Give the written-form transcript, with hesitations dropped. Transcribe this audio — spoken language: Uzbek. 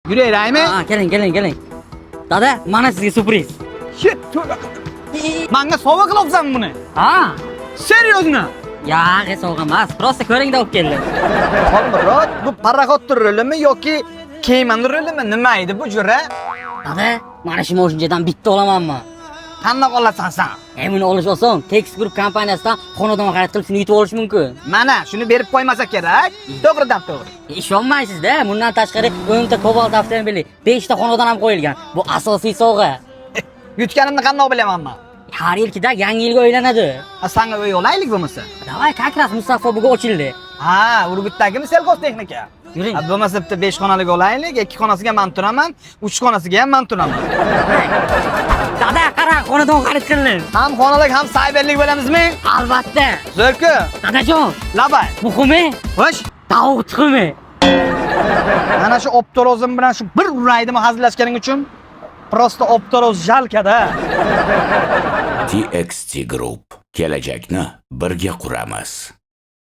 Yuraylikmi? Ha, keling, keling, keling. Dada, mana sizga syurpriz. Shit, tövbe qildim. Manga sovg'a qilyapsanmi buni? Ha? Серьезно? Yo'q, sovg'a emas. Просто ko'ring olib keldim. Xolmurod, bu paraxod rolimi yoki kemani rolimi nima edi bu jo'ra? Dada, mana shu moshinchadan bitta olamanmi? Qandoq olasan san? Buni olish oson. Tex Group kompaniyasidan xonadon xarid qilib shuni yutib olish mumkin. Mana shuni berib qo'ymasa kerak. To'g'ridan to'g'ri. Ishonmaysizda, bundan tashqari 10 ta Cobalt avtomobili, 5 ta xonadon ham qo'yilgan. Bu asosiy sovg'a. Yutganimni qandoq bilaman man? Har yilgidek yangi yilga uylanadi. Ha, sanga uy olaylik bo'lmasa. Давай, как раз Musaffo bugun ochildi. Ha, Urgutdagimi сельхозтехника? Yuring. Ha, bo'lmasa bitta 5 xonalik olaylik, 2 xonasiga man turaman, 3 xonasiga ham man turaman. Dada, qarang, xonadon xarid qildim. Ham xonalik, ham sayberlik bo'lamizmi? Albatta. Zo'rku, Dadajon, labay. muhimi Xo'sh, tovuq tuxumi. Mana shu obtorozim bilan shu bir uraydimi hazillashganing uchun? Просто obtoroz жалко -da. TXT Group. Kelajakni birga quramiz.